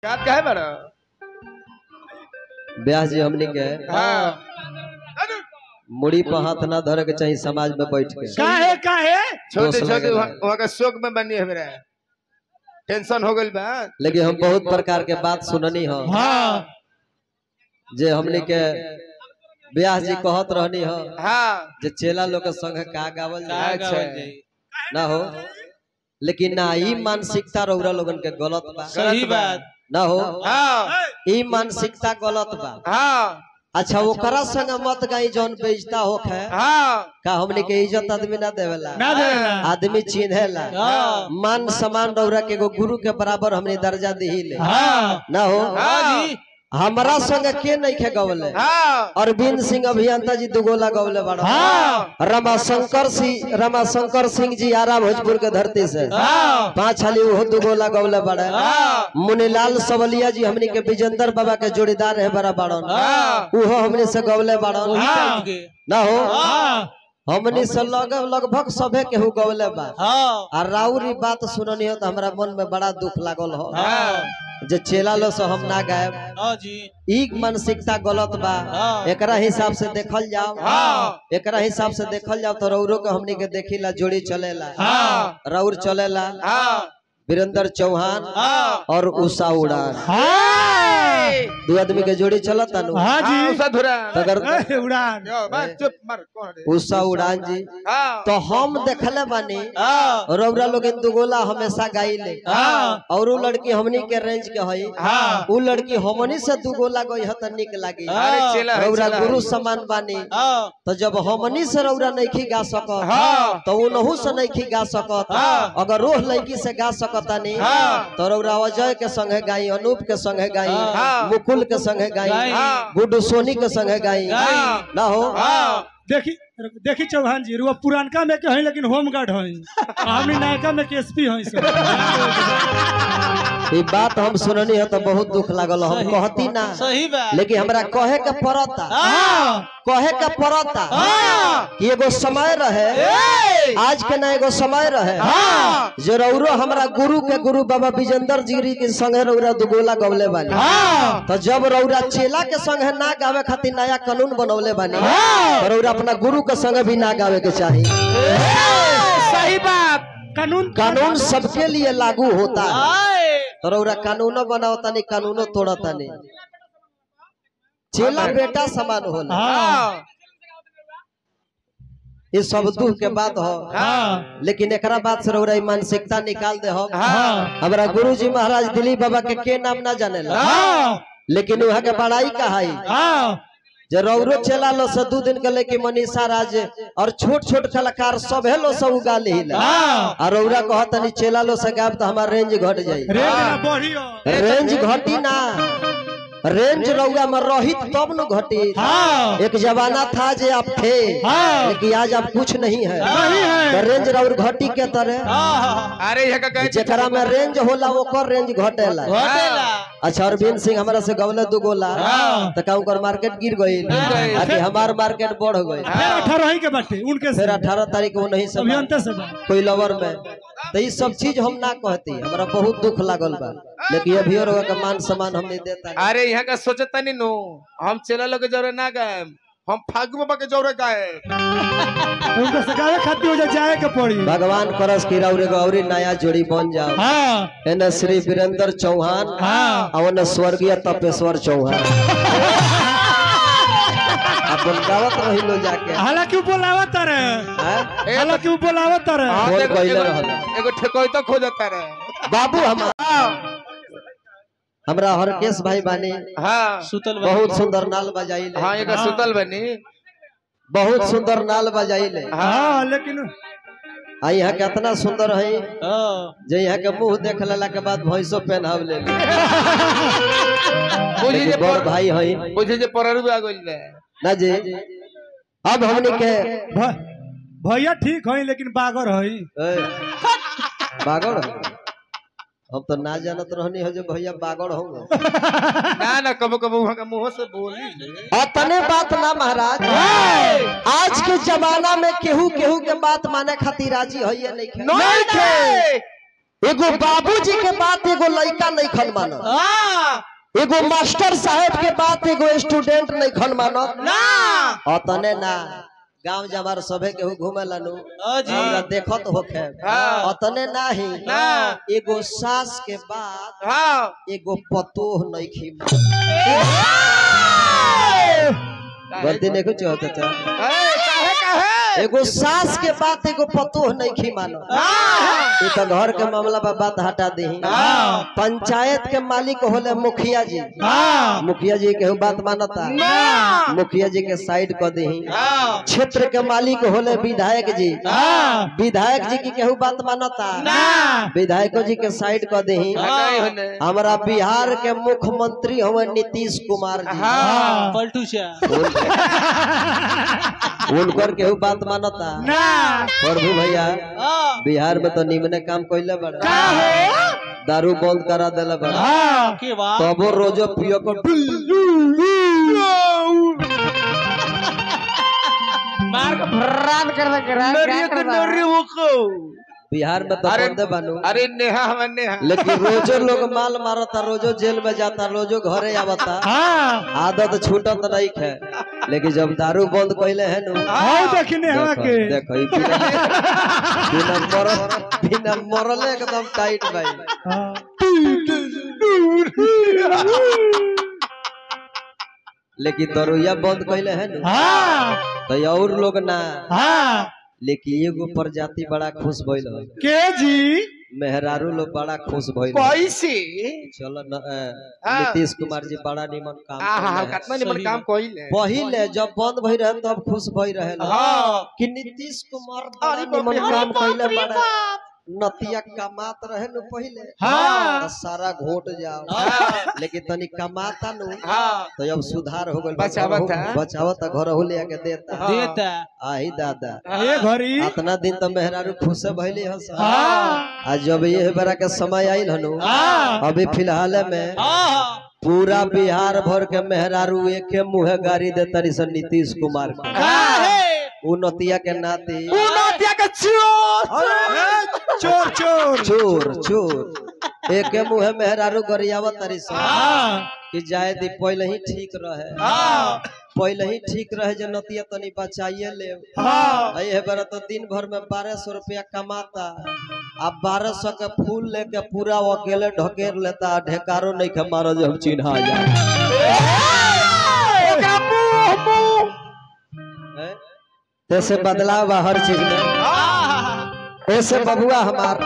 का काहे बड़ा ब्याह जी हमनी के हां मुड़ी पर हाथ ना धरे के चाहिए समाज में बैठ के। काहे काहे छोटे छोटे वहां का शोक में बनी हमरा टेंशन हो गइल बा। लेकिन हम बहुत प्रकार के बात सुननी हो। हां जे हमनी के ब्याह जी कहत रहनी हो। हां जे चेला लोग के संग का गावल जाए ना हो, लेकिन ना ई मानसिकता रौरा लोगन के गलत बा। सही बात ना हो। हां ई मानसिकता गलत बा। हां अच्छा ओकरा संग मत गाई जौन बेइज्जता होखे। हां का हमनी के इज्जत आदमी ना देवेला, ना देवेला, आदमी चिन्हेला। मान सम्मान रौरा के एगो गुरु के बराबर हमनी दर्जा दिहिले। हां ना हो। हां जी हमरा संग के नहीं खे गवले। हां अरविंद सिंह अभियंता जी दुगोला गवले बड़ा। हां रमाशंकर सिंह जी आरा भोजपुर के धरती से। हां पांच हाली वो दुगोला गवले बड़ा। हां मुनीलाल सवलिया जी हमनी के विजेंद्र बाबा के जोड़ीदार है बड़ा बड़न। हां उहो हमनी से गवले बड़न। ना हो। हां हमनी से लगभग सभे केहू गवले बा। हां आ राउरी बात सुननी हो तो हमरा मन में बड़ा दुख लागल हो। हां जे चेला लो से हम ना गायब। हां जी ई मानसिकता गलत बा। एकरा हिसाब से देखल जाओ। हां एकरा हिसाब से देखल जाओ तो रौरो के हमनी के देखिला जोड़ी चलेला। हां रौर चलेला। हां वीरेंद्र चौहान हां और उषा उड़ान। हां दो आदमी के जोड़ी चलता नु। हां जी उषा धुरा अगर उड़ान चुप मर कौन रे उषा उड़ान जी। हां तो हम देखले बानी हां रौरा लोग दुगोला हमेशा गाइले। हां और उ लड़की हमनी के रेंज के हई। हां उ लड़की हमनी से दुगोला गई ह त निक लागी। अरे चेला है रौरा गुरु समान बानी। हां तो जब हमनी से रौरा नहीं गा सकत तो उनहु से नहीं गा सकत। अगर रोह लड़की से गा सकता नहीं तो रौरा अजय के संगे गाई, अनूप के संगे गाई, मुकुल के संगे गाई, गुड्डू सोनी के संगे गाई। ना हो। देखी देखी चौहान जी रुआ पुरानका में के हई लेकिन होम गार्ड हई, हमनी नायका में के एसपी हई सब। ई बात हम सुननी है तो बहुत दुख लागल। हम कहती ना सही बात, लेकिन हमरा कहे के पड़ता। कहे के पड़ता कि एगो समय रहे, आज के ना एगो समय रहे जे रौरो हमरा गुरु के गुरु बाबा विजेंद्र जी के संगे रौरा दुगोला गवले बानी। तो जब रौरा चेला के संगे ना गावे खातिर नया कानून बनौले बानी तो रौरा अपना गुरु के संगे भी ना गावे के चाहिए। सही बात। कानून कानून सबके लिए लागू होता है। तो रौरा कानूनो बनावता नहीं, कानूनो तोड़ता नहीं। चेला बेटा समान होला। ये सब दुख के बात हो। लेकिन एकरा बात से रौरा मानसिकता निकाल दे हो। हमारा गुरुजी महाराज दिलीप बाबा के नाम ना जानेला, लेकिन वहाँ के बड़ाई कहाई जे रौरो चेला लो से दू दिन के लेके मनीषा राज और छोट छोट कलाकार सब है लो सब उगा ली। और रौरा कहतनी चेला लो से गायब तो हमार रेंज घट जाई। रेंज घटी ना, रेंज रौरा में रही तब न घटी। एक जमाना था जे आप थे, लेकिन आज आप कुछ नहीं है। तो रेंज रौर घटी के तरह। अरे जेकरा में रेंज होला ओकर रेंज घटेला। अच्छा अरविंद सिंह हमरा से गवले दुगोला तो का ओकर मार्केट गिर गई, अभी हमार मार्केट बढ़ गई। फिर 18 के बाटे उनके फिर 18 तारीख को नहीं सब अभियंता से कोई लवर में। तो ये सब चीज हम ना कहती, हमरा बहुत दुख लागल बा, लेकिन अभी और का मान सम्मान हम नहीं देता। अरे यहाँ का सोचता नहीं नो हम चेला लोग के जरे ना गाए, हम फागु बाबा के जरे गाए। उनका सगावे खाती हो जाए के पड़ी। भगवान करस की रौरे गौरी नया जोड़ी बन जाओ। हां एने श्री वीरेंद्र चौहान और ने स्वर्गीय तपेश्वर चौहान अपन गावत रही लो जाके। हालांकि बोलावत रहे, हालांकि बोलावत रहे, एगो ठेकोई तो खोजता रहे बाबू। हमरा हरकेश भाई बानी। हां सुतल बहुत सुंदर नाल बजाइले। हां एगो सुतल बनी बहुत सुंदर नाल बजाइले। हां लेकिन आ यहाँ कितना सुंदर है जे यहाँ के मुंह देख लेला के बाद भैंसो पहनाव ले। बुझी जे बड़ भाई है, बुझी जे पररू आ गइल ना जी। अब हमनी के भैया ठीक है लेकिन बागर है। बागर हम तो ना जानत रहनी हो जो भैया बागड़ होंगे। ना ना कबो कबो वहां का मुंह से बोली अतने बात ना महाराज। आज के जमाना में केहू केहू के बात माने खातिर राजी होइए नहीं। एगो बाबूजी के बात एगो लड़का नहीं खन मानत, एगो मास्टर साहब के बात एगो स्टूडेंट नहीं खन मानत ना। अतने ना गांव जमार सभे केहू घूमे लनु हमरा देखत होखे, अतने नाही एगो सास के बात एगो पतोह नहीं खी। गलती नहीं कुछ होता था। एगो सास के बात एगो पतोह नहीं खी मानो। ये तो घर के मामला बा, बात हटा दी। पंचायत के मालिक होले मुखिया जी, मुखिया जी के बात मानता, मुखिया जी के साइड कर दी। क्षेत्र के मालिक होले विधायक जी, विधायक जी की केहू बात मानता, विधायक जी के साइड कर दी। हमारा बिहार के मुख्यमंत्री हुए नीतीश कुमार जी, उनकर केहू बात मानता। प्रभु भैया बिहार में तो निमने काम कइले बड़ा, दारू बंद करा देले बड़ा, तबो रोजो पियो को मार के भर्रान कर दे। बिहार में तो बंद बानू। अरे नेहा हमन नेहा, लेकिन रोजो लोग माल मारता, रोजो जेल में जाता, रोजो घरे आवता, आदत छूटत नहीं है। लेकिन जब दारू बंद कइले है नु, हां देखी नेहा के देखो बिना मरल, बिना मरले एकदम टाइट भाई। लेकिन दरुया बंद कइले है नु, तो और लोग ना, लेकिन एगो प्रजाति बड़ा खुश भइल है के जी, मेहरारू लोग बड़ा खुश भइल। कैसे? चलो नीतीश कुमार जी बड़ा निमन काम, कितना निमन काम कइले। पहिले जब बंद भई रहे तब खुश भई रहे कि नीतीश कुमार बड़ा निमन काम कइले, बड़ा नतिया कमात रहे नु पहिले, तो सारा घोट जाओ, लेकिन तनी कमाता नु तो अब सुधार हो गइल, बचावता घर हो ले के देता देता। आही दादा ए घरी इतना दिन तो मेहरारू खुश भइली हस, आ जब ये बेरा के समय आइल हनु, अभी फिलहाल में पूरा बिहार भर के मेहरारू एक मुहे गाड़ी देता सन नीतीश कुमार के। उ नतिया के नाती, उ नतिया के चोर चोर चोर चोर चोर एक मुहे मेहरारू गरियावत तारी सन कि जाए दी पहले ही ठीक रहे, पहले ही ठीक रहे जे नतिया तनी बचाइए ले। ए बेरा तो दिन भर में 1200 रुपया कमाता, अब 1200 के फूल लेके पूरा अकेले ढकेर लेता, ढेकारो नहीं के मारो जो हम चिन्हा जाए। ऐसे बदलाव बा हर चीज में। ऐसे बबुआ हमार